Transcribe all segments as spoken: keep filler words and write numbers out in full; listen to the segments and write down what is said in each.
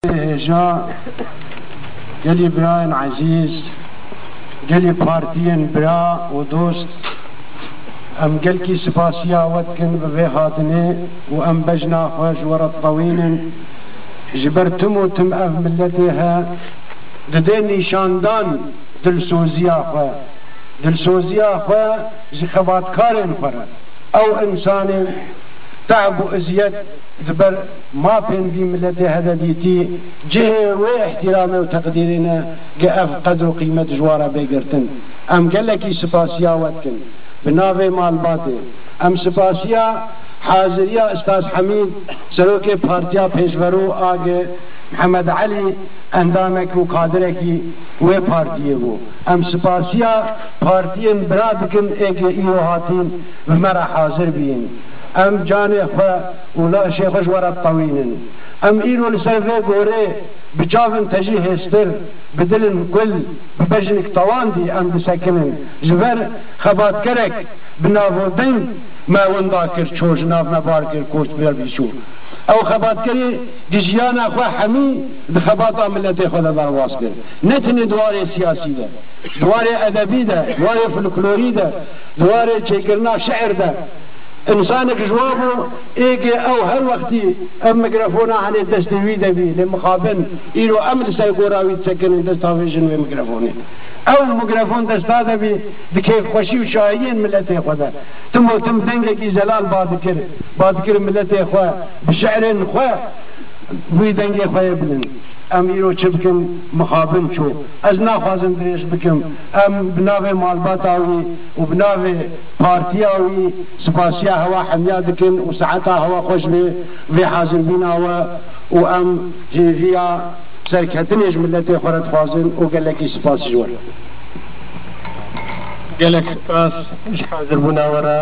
hêja, gelî birayên ezîz, gelî partiyên bira û dost, em gelkî spasiya we dikin bi vê hatinê û em bejna xwe ji we re ditewînin. Ji ber tim û tim ev miletê he didê nîşandan dilsoziya xwe, dilsoziya xwe ji xebatkarên xwe re. Ew însanên te'b û eziyet di ber mafên vî miletê he de dîtî, cihê wê îhtîramê û teqdîrê ne, ge ev qedr û qîmet ji wan re bê girtin. Em gelekî spasiya we dikin. Bi navê malbatê, em spasiya haziriya Ustaz Hemîd, serokê Partiya Pêşverû A G, Mihemed Elî, endamek û kadirekî wê partiyê bû. Em spasiya partiyên bira dikin ê ke îro hatîn bi me re hazir bîn. Em canê xwe û laşê xwe ji we re ditewînin. Em îro li ser vê gorê bi çavên tejî hêstir, bi dilên kul, bi bejnik tewandî em disekinin. Ji ber xebatkerek bi nav û deng me winda kir, çû ji nav me bar kir, koç ber bî çû. Ew xebatkerê di jiyana xwe hemî di xebata miletê xwe de derbas kir. Ne tenê di warê siyasî de, di warê edebî de, di warê folklorî de, di warê çêkirina şi'ir de. Însanek ji wan bû, ê ke ew her wextî ev mikrofona henê destê wî de bî, lê mixabin îro em li ser gora wî disekinin, dest avêjin wê mikrofonê. Ew mikrofon desta de bî, di kêfxweşî û şahiyên miletê xwe de tim û tim dengekî zelal ba dikir, ba dikir miletê xwe, bi şi'rên xwe wî dengê xwe yê bilind. Em îro çi bikin, mixabin çû. Ez naxwazim dirêj bikim. Em bi navê malbata wî û bi navê partiya wî spasiya hewa hemiya dikin û saeta hewa xweş bê vê hazirbîna we û em hêviya serketinê ji miletê xwe re dixwazin û gelekî spas ji we. Gelek spas ji hazirbûna we re.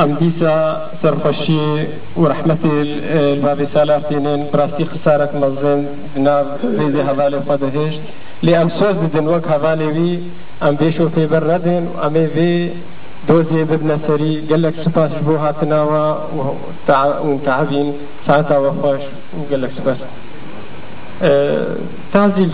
Em dîsa serxweşî û rehmetê li, li bavê Salah tînin. Bi rastî xisarek mezin di nav rêzê hevalê xwe de hişt. Lê em soz didin wek hevalê wî, em vê şopê ber nedin û em ê vê dozê bibine serî. Gelek spas ji bo hatina we û ta-, û te'bîn. Saeta we xweş û gelek spas. Ee, tazîl